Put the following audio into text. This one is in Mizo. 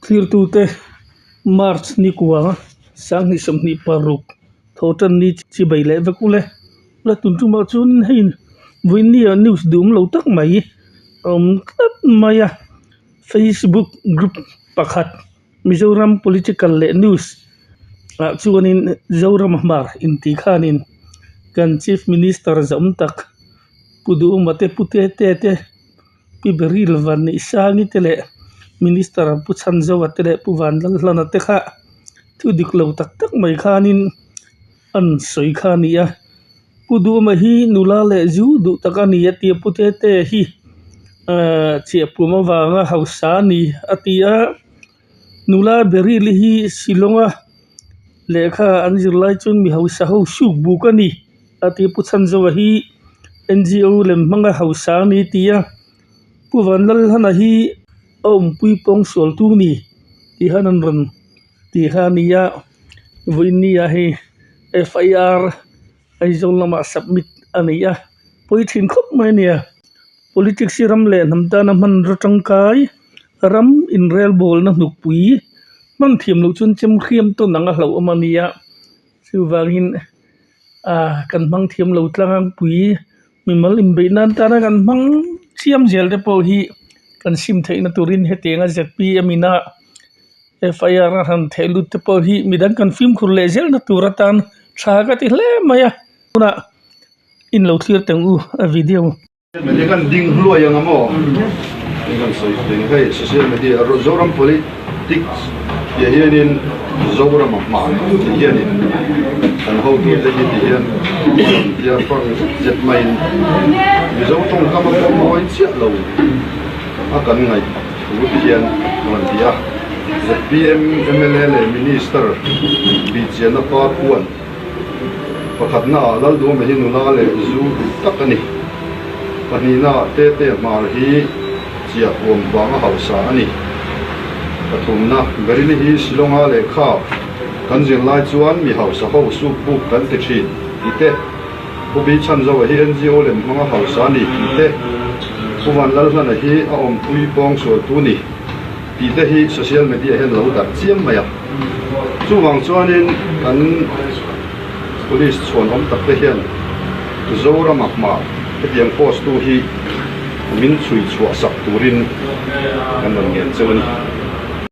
Thlirtute March ni kuang 2026 tho tan ni chi bei leh vek ule. La tun tumah chuan hei vawiin ah news duhawm lo tak mai a awm tlat mai a Facebook group pakhat Mizoram political leh news ah chuanin Zoram hmar intih khanin kan chief minister zawm tak Pu Duhawma te Pu Tete te. Pi Beryl Vanneihsangi te leh Minister Pu Chhanzova te leh Pu Vanlalhlana te kha thu dik lo tak tak mai khanin an sawi kha a ni a. Pu Duhawma hi nula leh zu duh tak a ni a ti a, Pu Tete hi ahh chiahpuam avanga hausa a ni a ti a. Nula Beryl hi Shillong-a lehkha an zir lai chuan mi hausa ho suk buk a ni. A ti Pu Chhanzova hi NGO lem hmanga hausa a ni ti a, Pu Vanlalhlana hi a awmpui pawng sual tu ni tih khan an rawn ti kha a ni a, vawiin ni ah hei FIR Aizawl lamah submit a nei a, pawi thin khawp mai a nia. Politics hi ram leh hnam tana hmanraw tangkai, ram inrelbawlna hnukpui hman thiam loh chuan chem hriam tawn ang a hlauhawm a ni a, chuvangin. Ah kan hmang thiam lo tlangpui mimal inbeih nan tana kan hmang chiam zel te pawh hi kan sim theihna turin hetianga zpm ina FIR a han theh lut te pawh hi midang kan fimkhur leh zelna tur atan tha ka ti hle mai a tunah in lo thlir teng u a video. Media kan ding hluai ang a maw? Hei kan sawi thei ni. Hei social media Zoram politics tih hianin Zoram a hman tih hianin kan hotute hi ti hian a rawn tia front zet maiin Mizo tawngkam a pawh mawi chiah lo a kan ngaih thu ti hian a rawn ti a. Zpm mla leh Minister bihchianna part one. Pakhatnaah Lalduhawma hi nula leh zu duh tak a ni. Pahnihnaah Tete Hmar hi chiahpuam vanga hausa a ni. Pathumna, Beryl-i hi Shillong-a lehkha kan zir lai chuan mi hausa ho suk buk kan ti thin tih te, Pu Bi Chhanzova hi NGO lem hmanga hausa a ni tih te, Pu Vanlalhlana hi a awmpui pawngsualtu ni tih te hi social media hian lo darh chiam mai a. Chuvang chuanin kan police chhuanawm tak te hian Zorama hma hetiang post tu hi min chhui chhuah sak turin kan rawn ngen cheu a ni.